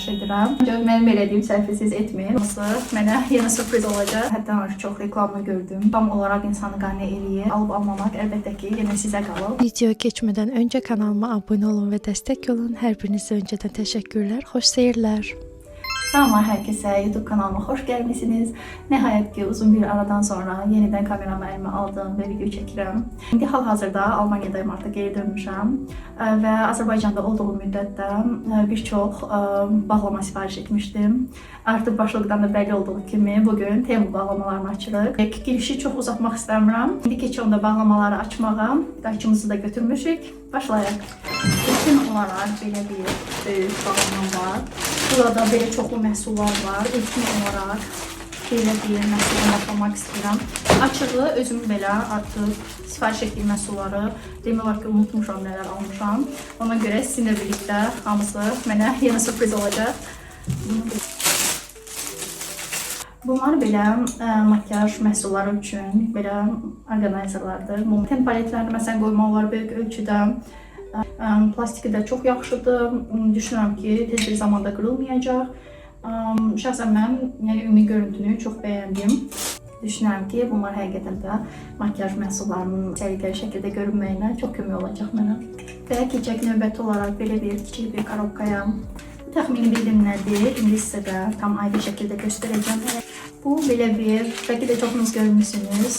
sifariş edirəm. Ancaq mənim elədiyim səhvi siz etməyin. Hamısı mənə yenə sürpriz olacaq. Həddən artıq çox reklamı gördüm. Tam olaraq insanı qane eləyir. Alıb almamaq əlbəttə ki, yenə sizə qalıb. Video geçmeden önce kanalıma abone olun ve destek olun. Her birinize önceden teşekkürler. Hoş seyirler. Salamlar herkese, YouTube kanalıma hoş gelmişsiniz. Nihayet ki uzun bir aradan sonra yeniden kameramı elime aldım ve video çəkirəm. İndi hal-hazırda Almaniyadayım, artıq geri dönmüşəm və Azərbaycanda olduğum müddətdə bir çox bağlama sifariş etmişdim. Artıq başlıqdan da bəlli olduğu kimi bugün Temu bağlamalarını açırıq. Girişi çox uzatmaq istəmirəm. İndi keçək onda bağlamaları açmağa. Qayçımızı da götürmüşük. Başlayaq. İlkin olaraq belə bir böyük bağlamam var. Burada belə çoxlu məhsullar var. İlkin olaraq belə bir məhsulla başlamaq istəyirəm. Açığı özüm belə artıq sifariş etdiyim məhsulları demək olar ki, unutmuşam nələr almışam. Ona görə sizinlə birlikdə hamısı mənə yenə sürpriz olacaq. Bunlar belə makyaj məhsulları üçün belə orqanayzerlardır. Bu ten paletlərini məsələn qoymaq olar böyük ölçüdə. Plastiki də çox yaxşıdır. Düşünürəm ki, tez bir zamanda qırılmayacaq. Şəxsən mən yəni ümumi görüntünü çox bəyəndim. Düşünürəm ki, bunlar həqiqətən də makyaj məhsullarının səliqəli şəkildə görünməyinə çox kömək olacaq mənə. Və keçək növbəti olaraq belə bir kiçik bir korobkaya. Bu təxmini bildim nədir. İndi sizə də tam aydın şəkildə göstərəcəm. Bu belə bir, bəlkə də çoxunuz görmüsünüz,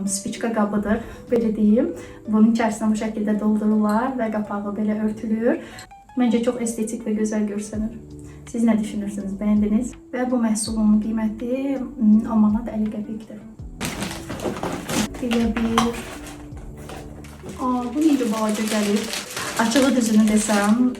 spiçka qabıdır, belə deyim. Bunun içərisinə bu şəkildə doldururlar və qapağı belə örtülür. Məncə çox estetik və gözəl görsənir. Siz nə düşünürsünüz? Bəyəndiniz? Və bu məhsulun qiyməti 10 manat 50 qəpikdir. Belə bir... Aa, bu necə balaca gəlir? Açığı düzünü desəm,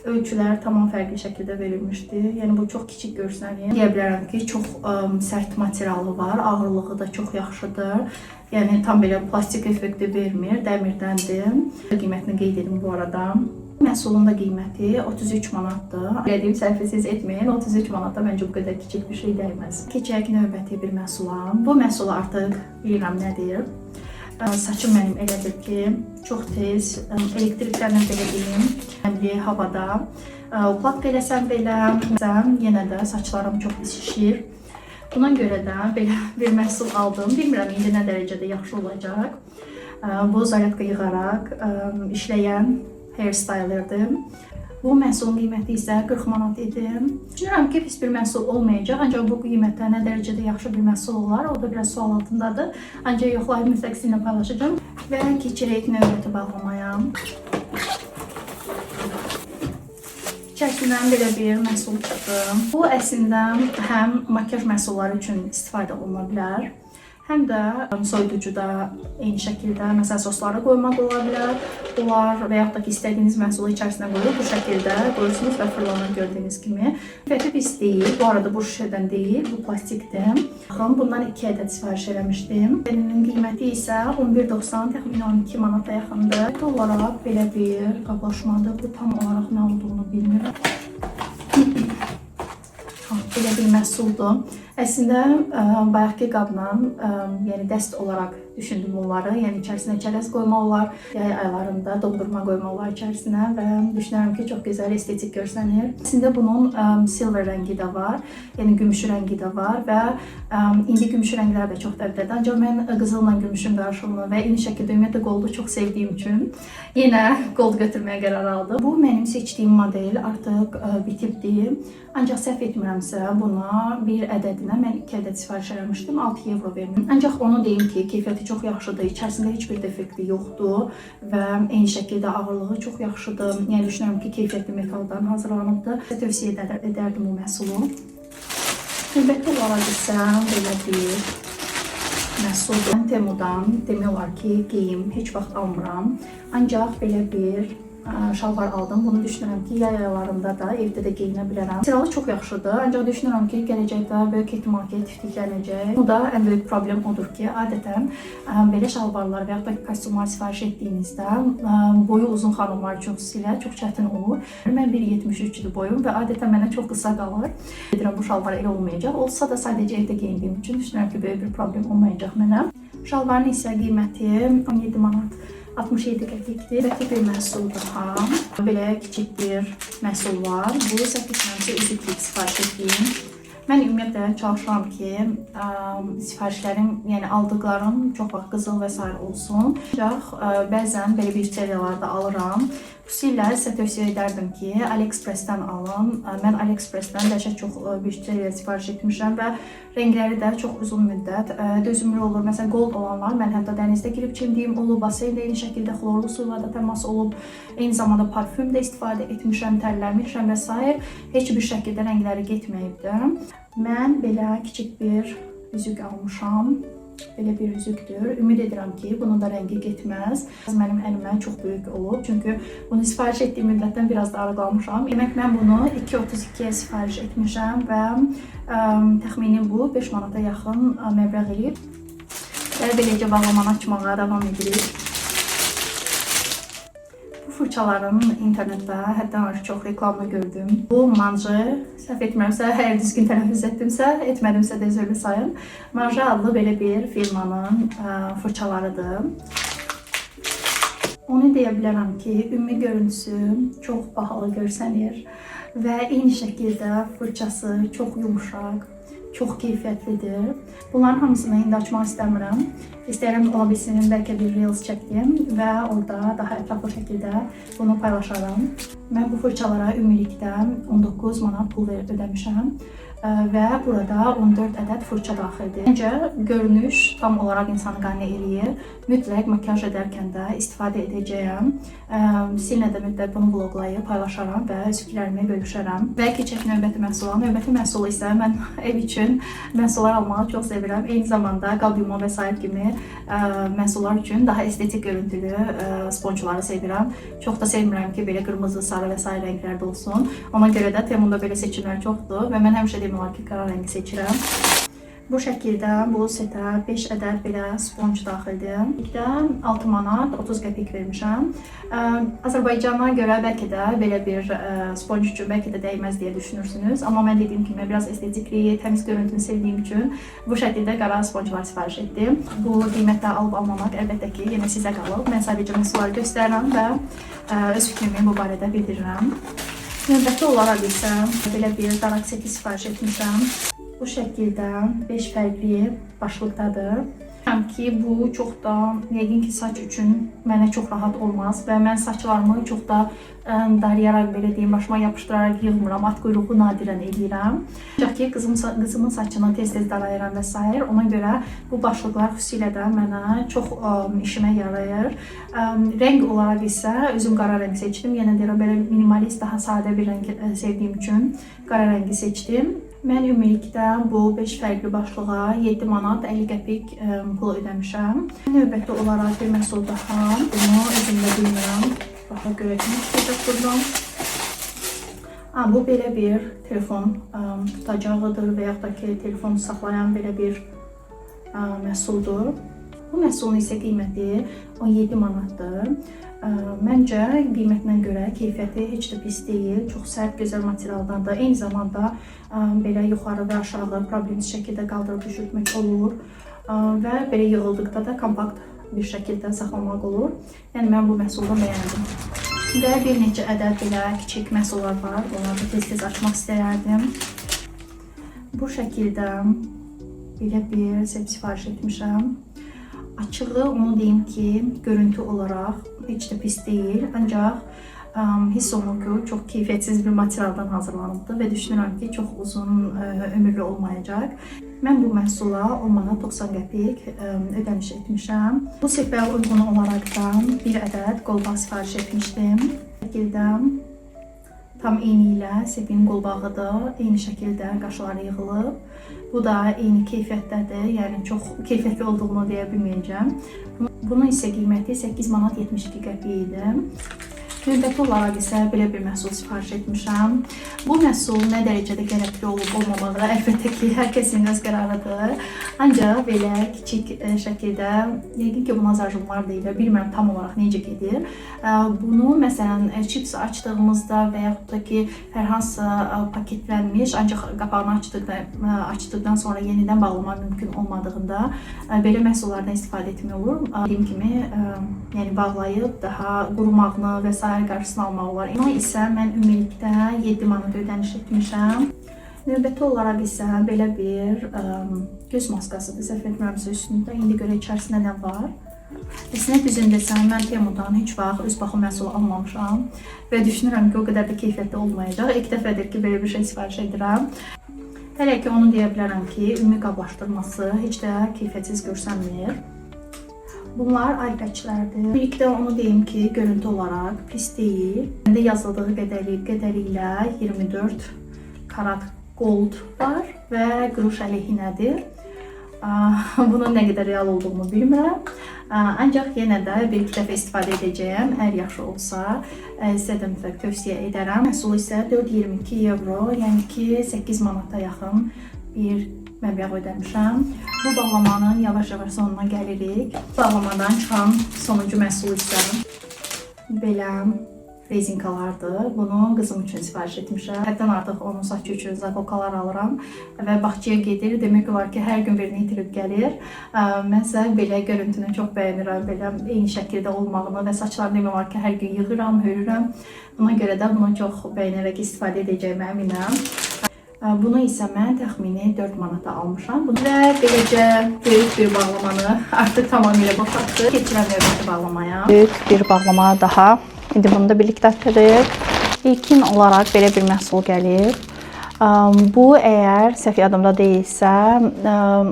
ölçülər tamam fərqli şəkildə verilmişdi. Yəni bu çox kiçik görsənir. Deyə bilərəm ki, çox sərt materialı var, ağırlığı da çox yaxşıdır. Yəni tam belə plastik effekti vermir, dəmirdəndir. Qiymətini qeyd edim bu arada. Məhsulun da qiyməti 33 manatdır. Elədiyim səhvi siz etməyin. 33 manata məncə bu qədər kiçik bir şey dəyməz. Keçək növbəti bir məhsula. Bu məhsulu artıq bilirəm nədir. Saçım mənim elədir ki, çox tez elektriklərlə belə deyim, nəmli havada platka eləsəm belə, yenə də saçlarım çox isişir. Buna görə də belə bir məhsul aldım. Bilmirəm indi nə dərəcədə yaxşı olacaq. Bu zaryadka yığaraq işləyən hair stylerdir. Bu məhsulun qiyməti isə 40 manat idi. Düşünürəm ki, pis bir məhsul olmayacaq, ancaq bu qiymətə nə dərəcədə yaxşı bir məhsul olar, o da biraz sual altındadır. Ancaq yoxlayıb mütləq sizinlə paylaşacağam. Və keçirək növbəti bağlamaya. İçərisindən belə bir məhsul çıxdı. Bu əslində həm makyaj məhsulları üçün istifadə oluna bilər, həm də soyuducuda eyni şəkildə məsələn sosları qoymaq ola bilər. Olar və yaxud da ki, istədiyiniz məhsulu içərisinə qoyub bu şəkildə qoyursunuz və fırlanır gördüyünüz kimi. Keyfiyyəti pis deyil. Bu arada bu şüşədən deyil, bu plastikdir. Baxın, bundan 2 ədəd sifariş eləmişdim. Birinin qiyməti isə 11.90, təxminən 12 manata yaxındır. Növbəti olaraq belə bir qablaşmadır. Bu tam olaraq nə olduğunu bilmirəm. Belə bir məhsuldur. Əslində bayaqki qabla, yəni dəst olaraq düşündüm bunları. Yəni içərisinə çərəz qoymaq olar, yay aylarında dondurma qoymaq olar içərisinə və düşünürəm ki, çox gözəl estetik görsənir. Əslində bunun silver rəngi də var, yəni gümüşü rəngi də var və indi gümüşü rənglər də çox dəbdədir. Ancaq mən qızılla gümüşün qarışımını və eyni şəkildə ümumiyyətlə goldu çox sevdiyim üçün yenə gold götürməyə qərar aldım. Bu mənim seçdiyim model artıq bitibdir. Ancaq səhv etmirəmsə buna bir ədədinə mən 2 ədəd sifariş eləmişdim, 6 evro vermişdim. Ancaq onu deyim ki, keyfiyyəti çox yaxşıdır, içərisində heç bir defekti yoxdur və eyni şəkildə ağırlığı çox yaxşıdır. Yəni düşünürəm ki, keyfiyyətli metaldan hazırlanıbdır. Sizə tövsiyə edərdim bu məhsulu. Növbəti olaraq isə belə bir məhsuldur. Mən Temudan demək olar ki, geyim heç vaxt almıram. Ancaq belə bir şalvar aldım. Bunu düşünürəm ki, yay aylarında da evdə də geyinə bilərəm. Materialı çox yaxşıdır. Ancaq düşünürəm ki, gələcəkdə böyük ehtimal ki, tiftiklənəcək. Bu da ən böyük problem odur ki, adətən belə şalvarlar və yaxud da kostyumlar sifariş etdiyinizdə boyu uzun xanımlar üçün xüsusilə çox çətin olur. Mən 1.73-dür boyum və adətən mənə çox qısa qalır. Edirəm bu şalvar elə olmayacaq. Olsa da sadəcə evdə geyindiyim üçün düşünürəm ki, böyük bir problem olmayacaq mənə. Şalvarın isə qiyməti 17 manat 67 qəpikdir. Növbəti bir məhsul daha. Belə kiçik bir məhsul var. Bu səhv etmirəmsə üzüklük sifariş etdiyim. Mən ümumiyyətlə çalışıram ki, sifarişlərim, yəni aldıqlarım çox vaxt qızıl və sair olsun. Ancaq bəzən belə bir seriyalarda alıram. Xüsusilə sizə tövsiyə edərdim ki, AliExpress-dən alın. Mən AliExpress-dən dəhşət çox bir seriya sifariş etmişəm və rəngləri də çox uzun müddət dözümlü olur. Məsələn, gold olanlar mən hətta dənizdə girib çimdiyim olub, basendə eyni şəkildə xlorlu suyla da təmas olub. Eyni zamanda parfüm də istifadə etmişəm, tərləmişəm və sair. Heç bir şəkildə rəngləri getməyibdir. Mən belə kiçik bir üzük almışam. Belə bir üzükdür. Ümid edirəm ki, bunun da rəngi getməz. Mənim əlimə çox böyük olub. Çünki bunu sifariş etdiyim müddətdən biraz da arıqlamışam. Demək, mən bunu 2.32-yə sifariş etmişəm və təxmini bu 5 manata yaxın məbləğ eləyib. Və beləcə bağlamanı açmağa davam edirik. Bu fırçaların internetdə həddən artıq çox reklamını gördüm. Bu Manje, səhv etmirəmsə, əgər düzgün tələffüz etdimsə, etmədimsə də üzrlü sayın. Manje adlı belə bir firmanın fırçalarıdır. Onu deyə bilərəm ki, ümumi görüntüsü çox bahalı görsənir və eyni şəkildə fırçası çox yumşaq, çox keyfiyyətlidir. Bunların hamısını indi açmaq istəmirəm. İstəyirəm ola bilsin bəlkə bir Reels çəkdim və orada daha ətraflı şəkildə bunu paylaşaram. Mən bu fırçalara ümumilikdə 19 manat pul ödəmişəm və burada 14 ədəd fırça daxildir. Məncə görünüş tam olaraq insanı qane eləyir. Mütləq makyaj edərkən də istifadə edəcəyəm. Sizinlə də mütləq bunu vloqlayıb paylaşaram və öz fikirlərimi bölüşərəm. Və keçək növbəti məhsula. Növbəti məhsul isə mən ev üçün məhsullar almağı çox sevirəm. Eyni zamanda qab yuma və sair kimi məhsullar üçün daha estetik görüntülü sponçları sevirəm. Çox da sevmirəm ki, belə qırmızı, sarı və sair rənglərdə olsun. Ona görə də Temu-da belə seçimlər çoxdur və mən həmişə demək olar ki, qara rəngi seçirəm. Bu şəkildə bu setə 5 ədəd belə sponç daxildir. İlkdə 6 manat 30 qəpik vermişəm. Azərbaycana görə bəlkə də belə bir sponç üçün bəlkə də dəyməz deyə düşünürsünüz. Amma mən dediyim kimi biraz estetikliyi, təmiz görüntünü sevdiyim üçün bu şəkildə qara sponçlar sifariş etdim. Bu qiymətdə alıb almamaq əlbəttə ki, yenə sizə qalıb. Mən sadəcə məhsulları göstərirəm və öz fikrimi bu barədə bildirirəm. Növbəti olaraq isə belə bir daraq seti sifariş etmişəm. Bu şəkildə 5 fərqli başlıqdadır. Bilirəm ki, bu çox da yəqin ki, saç üçün mənə çox rahat olmaz və mən saçlarımı çox da darayaraq belə deyim, başıma yapışdıraraq yığmıram, at quyruğu nadirən eləyirəm. Ancaq ki, qızımın saçını tez-tez darayıram və sair. Ona görə bu başlıqlar xüsusilə də mənə çox işimə yarayır. Rəng olaraq isə özüm qara rəng seçdim. Yenə deyirəm, belə minimalist, daha sadə bir rəng sevdiyim üçün qara rəngi seçdim. Mən ümumilikdə bu 5 fərqli başlığa 7 manat 50 qəpik pul ödəmişəm. Növbəti olaraq bir məhsul daha. Bunu özüm də bilmirəm. Baxa görək nə çıxacaq buradan. Bu belə bir telefon tutacağıdır və yaxud da ki, telefonu saxlayan belə bir məhsuldur. Bu məhsulun isə qiyməti 17 manatdır. Məncə qiymətinə görə keyfiyyəti heç də pis deyil. Çox sərt, gözəl materialdandır. Eyni zamanda belə yuxarı və aşağı problemsiz şəkildə qaldırıb düşürtmək olur. Və belə yığıldıqda da kompakt bir şəkildə saxlamaq olur. Yəni mən bu məhsulu bəyəndim. Və bir neçə ədəd belə kiçik məhsullar var. Onları da tez-tez açmaq istəyərdim. Bu şəkildə belə bir sep sifariş etmişəm. Açığı onu deyim ki, görüntü olaraq heç də pis deyil. Ancaq hiss olunur ki, çox keyfiyyətsiz bir materialdan hazırlanıbdır və düşünürəm ki, çox uzun ömürlü olmayacaq. Mən bu məhsula 10 manat 90 qəpik ödəniş etmişəm. Bu sepə uyğun olaraq da bir ədəd qolbaq sifariş etmişdim. Bu şəkildə tam eyni ilə sepin qolbağıdır. Eyni şəkildə qaşları yığılıb. Bu da eyni keyfiyyətdədir. Yəni çox keyfiyyətli olduğunu deyə bilməyəcəm. Bunun isə qiyməti 8 manat 72 qəpik idi. Növbəti olaraq isə belə bir məhsul sifariş etmişəm. Bu məhsul nə dərəcədə gərəkli olub olmamağı əlbəttə ki, hər kəsin öz qərarıdır. Ancaq belə kiçik şəkildə, yəqin ki, buna zajımlar deyirlər, bilmirəm tam olaraq necə gedir. Bunu məsələn çips açdığımızda və yaxud da ki, hər hansı paketlənmiş, ancaq qapağını açdıqdan sonra yenidən bağlamaq mümkün olmadığında belə məhsullardan istifadə etmək olur. Dediyim kimi, yəni bağlayıb daha qurumağını və sair qarşısını almaq olar. Buna isə mən ümumilikdə 7 manat ödəniş etmişəm. Növbəti olaraq isə belə bir göz maskasıdır. Səhv etmirəmsə üstündə. İndi görək içərisində nə var. Əslində düzünü desəm, mən Temudan heç vaxt öz baxım məhsulu almamışam və düşünürəm ki, o qədər də keyfiyyətli olmayacaq. İlk dəfədir ki, belə bir şey sifariş edirəm. Hələ ki onu deyə bilərəm ki, ümumi qablaşdırması heç də keyfiyyətsiz görsənmir. Bunlar aypəçlərdir. Birlikdə onu deyim ki, görüntü olaraq pis deyil. Məndə yazıldığı qədəri ilə 24 karat gold var və qruş əleyhinədir. Bunun nə qədər real olduğunu bilmirəm. Ancaq yenə də bir-iki dəfə istifadə edəcəyəm. Əgər yaxşı olsa, sizə də mütləq tövsiyə edərəm. Məhsulu isə 4,22 evro, yəni ki, 8 manata yaxın bir məbləğ ödəmişəm. Bu bağlamanın yavaş-yavaş sonuna gəlirik. Bağlamadan çıxan sonuncu məhsul isə belə rezinkalardır. Bunu qızım üçün sifariş etmişəm. Həddən artıq onun saçı üçün zakokalar alıram və bağçaya gedir. Demək olar ki, hər gün birini itirib gəlir. Mən isə belə görüntünü çox bəyənirəm. Belə eyni şəkildə olmağını və saçlarını demək olar ki, hər gün yığıram, hörürəm. Buna görə də bunu çox bəyənərək istifadə edəcəyimə əminəm. Bunu isə mən təxmini 4 manata almışam. Və beləcə böyük bir bağlamanı artıq tamamilə boşaltdıq. Keçirəm növbəti bağlamaya. Böyük bir bağlama daha. İndi bunu da birlikdə açırıq. İlkin olaraq belə bir məhsul gəlir. Bu əgər səhv yadımda deyilsə,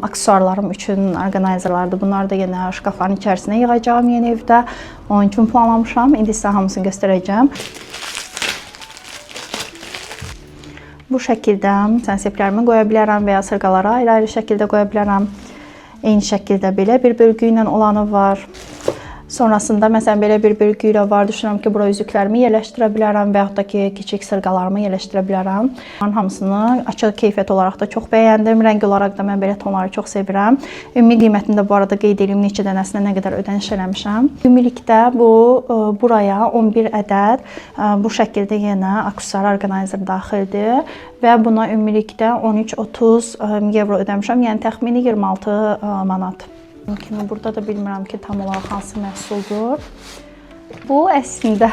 aksesuarlarım üçün orqanayzerlardır. Bunları da yenə şkafların içərisinə yığacağam yeni evdə. Onun üçün planlamışam. İndi sizə hamısını göstərəcəm. Bu şəkildə sənseplərimi qoya bilərəm və ya sırğaları ayrı-ayrı şəkildə qoya bilərəm. Eyni şəkildə belə bir bölgü ilə olanı var. Sonrasında məsələn belə bir bölgü ilə var. Düşünürəm ki, bura üzüklərimi yerləşdirə bilərəm və yaxud da ki, kiçik sırğalarımı yerləşdirə bilərəm. Bunların hamısını açıq keyfiyyət olaraq da çox bəyəndim. Rəng olaraq da mən belə tonları çox sevirəm. Ümumi qiymətini də bu arada qeyd edeyim, neçə dənəsinə nə qədər ödəniş eləmişəm. Ümumilikdə bu buraya 11 ədəd bu şəkildə yenə aksesuar orqanayzer daxildir və buna ümumilikdə 13,30 evro ödəmişəm. Yəni təxmini 26 manat. Kimi burada da bilmirəm ki, tam olaraq hansı məhsuldur. Bu əslində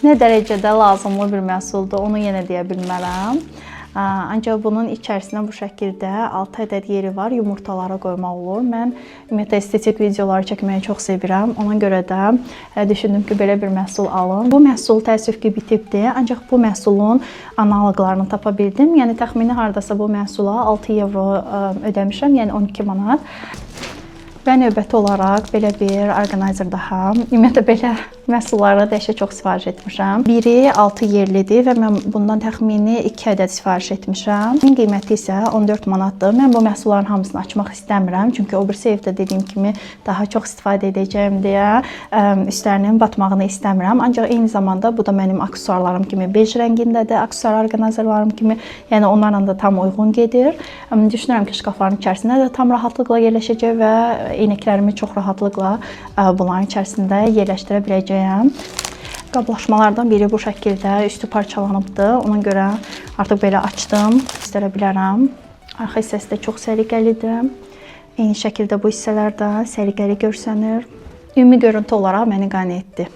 nə dərəcədə lazımlı bir məhsuldur, onu yenə deyə bilmərəm. Ancaq bunun içərisinə bu şəkildə 6 ədəd yeri var, yumurtalara qoymaq olur. Mən ümumiyyətlə estetik videoları çəkməyi çox sevirəm. Ona görə də düşündüm ki, belə bir məhsul alım. Bu məhsul təəssüf ki, bitibdir. Ancaq bu məhsulun analoqlarını tapa bildim. Yəni təxmini hardasa bu məhsula 6 evro ödəmişəm, yəni 12 manat. Və növbəti olaraq belə bir orqanayzer daha. Ümumiyyətlə belə məhsulları dəhşət çox sifariş etmişəm. Biri 6 yerlidir və mən bundan təxmini 2 ədəd sifariş etmişəm. Bunun qiyməti isə 14 manatdır. Mən bu məhsulların hamısını açmaq istəmirəm. Çünki o birisi evdə dediyim kimi daha çox istifadə edəcəyim deyə üstlərinin batmağını istəmirəm. Ancaq eyni zamanda bu da mənim aksesuarlarım kimi bej rəngindədir, aksesuar orqanayzerlarım kimi. Yəni onlarla da tam uyğun gedir. Düşünürəm ki, şkafların içərisində də tam rahatlıqla yerləşəcək və eynəklərimi çox rahatlıqla bunların içərisində yerləşdirə biləcəyəm. Qablaşmalardan biri bu şəkildə üstü parçalanıbdır. Ona görə artıq belə açdım, göstərə bilərəm. Arxa hissəsi də çox səliqəlidir. Eyni şəkildə bu hissələr də səliqəli görsənir. Ümumi görüntü olaraq məni qane etdi.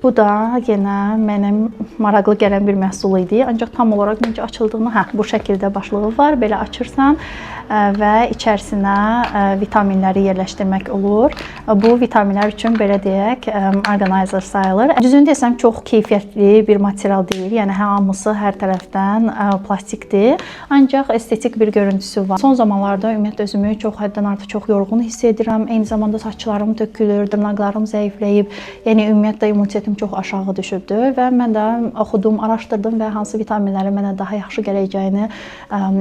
Bu da yenə mənim maraqlı gələn bir məhsul idi. Ancaq tam olaraq necə açıldığını, bu şəkildə başlığı var. Belə açırsan və içərisinə vitaminləri yerləşdirmək olur. Bu vitaminlər üçün belə deyək, orqanayzer sayılır. Düzünü desəm çox keyfiyyətli bir material deyil. Yəni hamısı hər tərəfdən plastikdir. Ancaq estetik bir görüntüsü var. Son zamanlarda ümumiyyətlə özümü çox həddən artıq çox yorğun hiss edirəm. Eyni zamanda saçlarım tökülür, dırnaqlarım zəifləyib. Yəni ümumiyyətlə immunitetim Qeydiyyatım çox aşağı düşübdü və mən də oxudum, araşdırdım və hansı vitaminlərin mənə daha yaxşı gələcəyini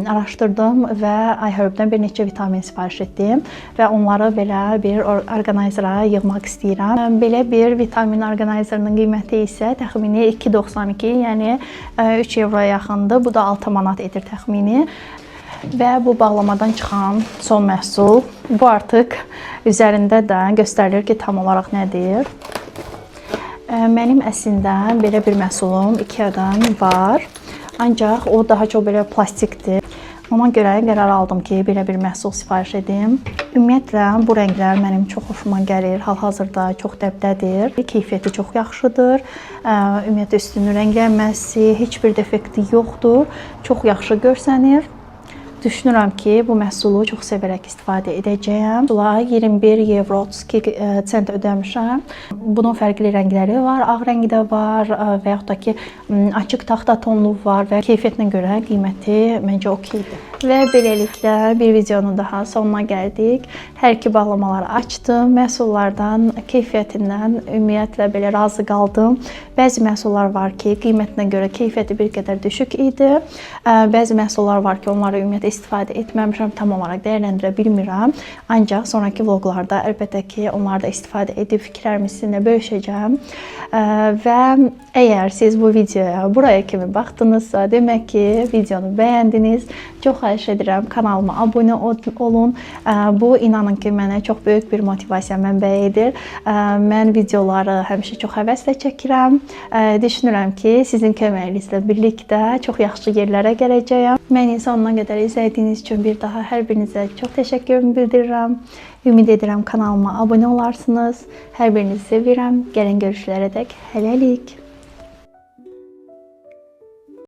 araşdırdım və iHerb-dən bir neçə vitamin sifariş etdim və onları belə bir orqanayzera yığmaq istəyirəm. Belə bir vitamin orqanayzerinin qiyməti isə təxmini 2.92, yəni 3 avroya yaxındır. Bu da 6 manat edir təxmini. Və bu bağlamadan çıxan son məhsul. Bu artıq üzərində də göstərilir ki, tam olaraq nədir. Mənim əslində belə bir məhsulum IKEA-dan var. Ancaq o daha çox belə plastikdir. Ona görə qərar aldım ki, belə bir məhsul sifariş edim. Ümumiyyətlə bu rənglər mənim çox xoşuma gəlir. Hal-hazırda çox dəbdədir. Keyfiyyəti çox yaxşıdır. Ümumiyyətlə üstünün rənglənməsi, heç bir defekti yoxdur. Çox yaxşı görsənir. Düşünürəm ki, bu məhsulu çox sevərək istifadə edəcəyəm. Buna 21 evro 32 sent ödəmişəm. Bunun fərqli rəngləri var. Ağ rəngi də var və yaxud da ki, açıq taxta tonlu var və keyfiyyətinə görə qiyməti məncə okeydir. Və beləliklə bir videonun daha sonuna gəldik. Hər iki bağlamaları açdım. Məhsullardan, keyfiyyətindən ümumiyyətlə belə razı qaldım. Bəzi məhsullar var ki, qiymətinə görə keyfiyyəti bir qədər düşük idi. Bəzi məhsullar var ki, onları ümumiyyətlə istifadə etməmişəm, tam olaraq dəyərləndirə bilmirəm. Ancaq sonrakı vloqlarda əlbəttə ki, onları da istifadə edib fikirlərimi sizinlə bölüşəcəm. Və əgər siz bu videoya buraya kimi baxdınızsa, demək ki, videonu bəyəndiniz. Çox xahiş edirəm, kanalıma abunə olun. Bu inanın ki, mənə çox böyük bir motivasiya mənbəyidir. Mən videoları həmişə çox həvəslə çəkirəm. Düşünürəm ki, sizin köməyinizlə birlikdə çox yaxşı yerlərə gələcəyəm. Məni sonuna qədər izlədiyiniz üçün bir daha hər birinizə çox təşəkkürümü bildirirəm. Ümid edirəm kanalıma abunə olarsınız. Hər birinizi sevirəm. Gəlin görüşlərə dək hələlik.